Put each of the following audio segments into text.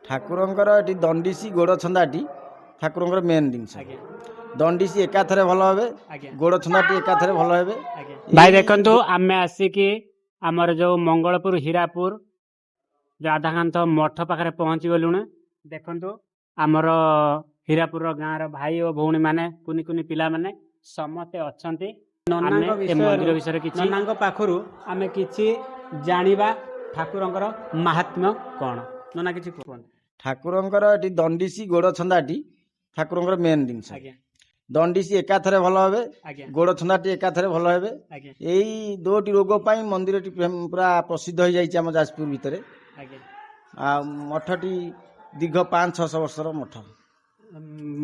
ଠାକୁରଙ୍କର ଏଠି ଦଣ୍ଡିସି, ଗୋଡ଼ ଛନ୍ଦାଟି ଠାକୁରଙ୍କର ମେନ୍ ଜିନିଷ। ଦଣ୍ଡିସି ଏକାଥରେ ଭଲ ହେବେ। ଗୋଡ଼ ଛନ୍ଦାଟି ଏକାଥରେ ଭଲ ହେବେ। ଭାଇ, ଦେଖନ୍ତୁ, ଆମେ ଆସିକି ଆମର ଯୋଉ ମଙ୍ଗଳପୁର ହୀରାପୁର ରାଧାକାନ୍ତ ମଠ ପାଖରେ ପହଞ୍ଚି ଗଲୁଣି। ଦେଖନ୍ତୁ, ଆମର ହୀରାପୁରର ଗାଁର ଭାଇ ଓ ଭଉଣୀ ମାନେ, କୁନି କୁନି ପିଲାମାନେ ସମସ୍ତେ ଅଛନ୍ତି। ଆମେ ନନାଙ୍କ ଏ ମନ୍ଦିର ବିଷୟରେ କିଛି, ନନାଙ୍କ ପାଖରୁ ଆମେ କିଛି ଜାଣିବା, ଠାକୁରଙ୍କର ମାହାତ୍ମ୍ୟ କ'ଣ। ନନା, କିଛି କୁହନ୍ତୁ। ଠାକୁରଙ୍କର ଏଠି ଦଣ୍ଡିସି, ଗୋଡ଼ ଛନ୍ଦାଟି ଠାକୁରଙ୍କର ମେନ୍ ଜିନିଷ। ଦଣ୍ଡିସି ଏକାଥରେ ଭଲ ହେବେ। ଗୋଡ଼ ଛନ୍ଦାଟି ଏକାଥରେ ଭଲ ହେବେ। ଏଇ ଦୋଟି ରୋଗ ପାଇଁ ମନ୍ଦିରଟି ପୁରା ପ୍ରସିଦ୍ଧ ହେଇଯାଇଛି ଆମ ଯାଜପୁର ଭିତରେ। ଆଉ ମଠଟି ଦୀର୍ଘ 500-600 ବର୍ଷର ମଠ।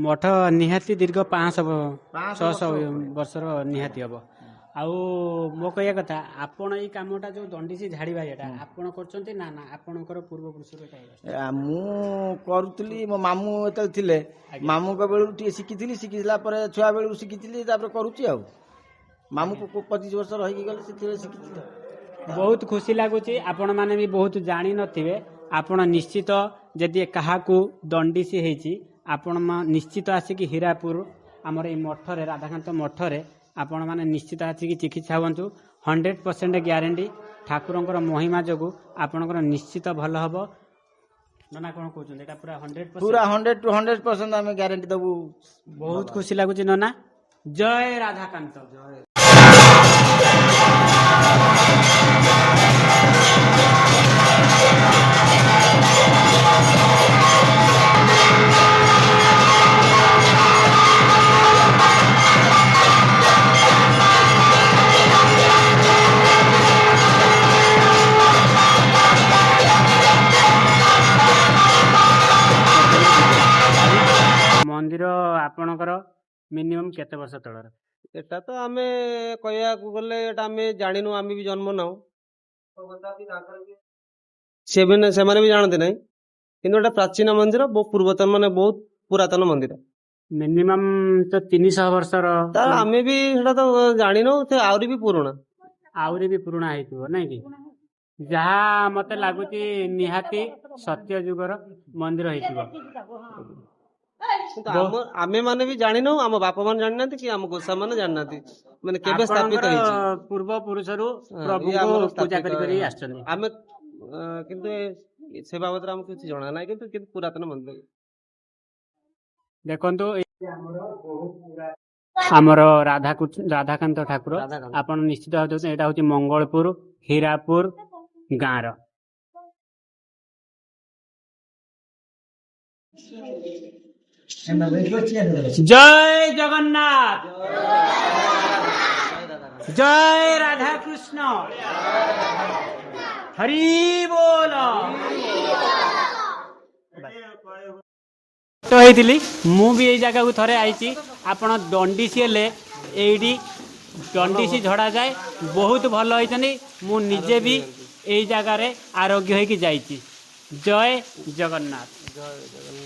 ମଠ ନିହାତି ଦୀର୍ଘ 500 500 600 ବର୍ଷ। ବର୍ଷର ନିହାତି ହବ। ଆଉ ମୋ କହିବା କଥା, ଆପଣ ଏଇ କାମଟା ଯୋଉ ଦଣ୍ଡିସି ଝାଡ଼ିବା, ଏଇଟା ଆପଣ କରୁଛନ୍ତି ନା ନା ଆପଣଙ୍କର ପୂର୍ବପୁରୁଷରୁ ଏଇଟା ହେଇଆସୁଛି? ମୁଁ କରୁଥିଲି। ମୋ ମାମୁଁ ଯେତେବେଳେ ଥିଲେ, ମାମୁଁଙ୍କ ବେଳରୁ ଟିକେ ଶିଖିଥିଲି। ଶିଖିଲା ପରେ ଛୁଆ ବେଳରୁ ଶିଖିଥିଲି, ତାପରେ କରୁଛି। ଆଉ ମାମୁଁ 25 ବର୍ଷ ରହିକି ଗଲେ, ସେଥିରେ ଶିଖିଥିଲି। ବହୁତ ଖୁସି ଲାଗୁଛି। ଆପଣମାନେ ବି ବହୁତ ଜାଣିନଥିବେ। ଆପଣ ନିଶ୍ଚିତ ଯଦି କାହାକୁ ଦଣ୍ଡିସି ହେଇଛି, ଆପଣ ନିଶ୍ଚିତ ଆସିକି ହୀରାପୁର ଆମର ଏଇ ମଠରେ, ରାଧାକାନ୍ତ ମଠରେ ଆପଣମାନେ ନିଶ୍ଚିତ ଆସିକି ଚିକିତ୍ସା ହୁଅନ୍ତୁ। 100% ଗ୍ୟାରେଣ୍ଟି, ଠାକୁରଙ୍କର ମହିମା ଯୋଗୁଁ ଆପଣଙ୍କର ନିଶ୍ଚିତ ଭଲ ହବ। ନନା, କ'ଣ କହୁଛନ୍ତି? ଏଇଟା ପୁରା 100 ପୁରା ପରସେଣ୍ଟ? 100 ଟୁ 100% ଆମେ ଗ୍ୟାରେଣ୍ଟି ଦେବୁ। ବହୁତ ଖୁସି ଲାଗୁଛି ନନା। ଜୟ ରାଧାକାନ୍ତ। ମନ୍ଦିର ଆପଣଙ୍କର ମିନିମମ୍ କେତେ ବର୍ଷ ତଳର? ଏଟା ତ ଆମେ କହିବାକୁ ଗଲେ ଏଟା ଆମେ ଜାଣିନୁ। ଆମେ ବି ଜନ୍ମ ନାହୁଁ, ସେମାନେ ବି ଜାଣନ୍ତି ନାହିଁ। କିନ୍ତୁ ଏଟା ପ୍ରାଚୀନ ମନ୍ଦିର, ବହୁତ ପୂର୍ବତନ, ମାନେ ବହୁତ ପୁରାତନ ମନ୍ଦିର। ମିନିମମ୍ ତ 300 ବର୍ଷର। ତାର ଆମେ ବି ସେଟା ତ ଜାଣିନୁ, ସେ ଆହୁରି ବି ପୁରୁଣା। ଆହୁରି ବି ପୁରୁଣା ହେଇଥିବ, ନାଇଁ କି? ଯାହା ମତେ ଲାଗୁଛି, ନିହାତି ସତ୍ୟ ଯୁଗର ମନ୍ଦିର ହେଇଥିବ। କିନ୍ତୁ ଆମେ ମାନେ ବି ଜାଣିନୁ, ଆମ ବାପା ମାନେ ଜାଣିନାହାନ୍ତି କି ଆମ ଗୋସା ମାନେ ଜାଣିନାହାନ୍ତି, ମାନେ କେବେ ସ୍ଥାପିତ ଆପଣଙ୍କର ହେଇଛି। ପୂର୍ବ ପୁରୁଷରୁ ଇଏ ପ୍ରଭୁଙ୍କୁ ଆମର ପୂଜା ସ୍ଥାପିତ କରି କରି ଆସିଛନ୍ତି। ଆମେ କିନ୍ତୁ ସେ ବାବଦରେ ଆମକୁ କିଛି ଜଣା ନାହିଁ, କିନ୍ତୁ କିନ୍ତୁ ପୁରାତନ ମନ୍ଦିର। ଦେଖନ୍ତୁ, ଆମର ରାଧାକାନ୍ତ ଠାକୁର। ରାଧାକାନ୍ତ। ଆପଣ ନିଶ୍ଚିତ ଭାବେ ଦେଖୁଛନ୍ତି, ଏଇଟା ହଉଛି ମଙ୍ଗଳପୁର ହୀରାପୁର ଗାଁର। ଜୟ ଜଗନ୍ନାଥ, ଜୟ ରାଧା କୃଷ୍ଣ, ହରି ବୋଲ। ତ ହେଇଥିଲି, ମୁଁ ବି ଏଇ ଜାଗାକୁ ଥରେ ଆଇଛି। ଆପଣ ଦଣ୍ଡିସି ହେଲେ ଏଇଠି ଦଣ୍ଡିସି ଝଡ଼ାଯାଏ। ବହୁତ ଭଲ ହେଇଛନ୍ତି। ମୁଁ ନିଜେ ବି ଏଇ ଜାଗାରେ ଆରୋଗ୍ୟ ହେଇକି ଯାଇଛି। ଜୟ ଜଗନ୍ନାଥ। ଜୟ ଜଗନ୍ନାଥ।